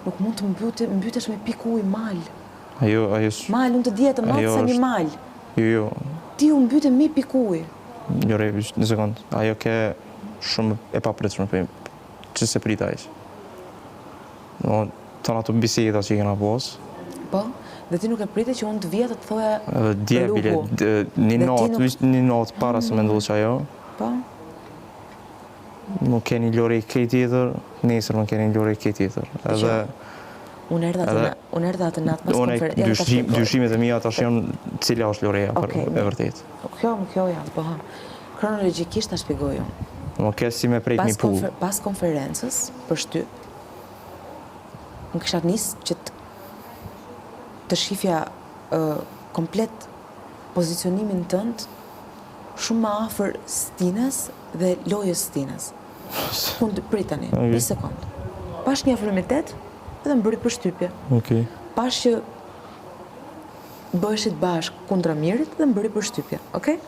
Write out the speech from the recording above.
Nuk mund të mbyte, mbytesh me pikë ujë mal. Ajo, ajo... Mal, unë të dija të madh sa një mal. Jo, jo. Ti u mbyte me pikë ujë. Jo, re, një sekond. Ajo ke shumë e papritshme për që s'e prita hiç. No, të ato biseda që i kena pas. Po, dhe ti nuk e prite që unë të vija të të thoja Edhe dje, bile, një natë, një natë para se me ndodhë që ajo. Po. Nuk keni Lori krejt tjetër, nesër më keni Lori krejt tjetër. Edhe... Unë erdha atë, unë erdha atë natë pas konferencës. Dyshimet e mia tash janë cila është Lorea për e vërtet. Kjo, kjo janë, po ha. Kronologjikisht ta shpjegoj unë. Më ke si me prek një pullë. Pas konferencës për shtyp, unë kisha nis që të, të shifja uh, komplet pozicionimin tënd shumë më afër Stinës dhe lojës Stinës. Unë prit tani, okay. një sekond. Pash një afrimitet dhe më bëri përshtypje. Okej. Pash që bëheshit bashkë kundra Mirit dhe më bëri përshtypje, okej?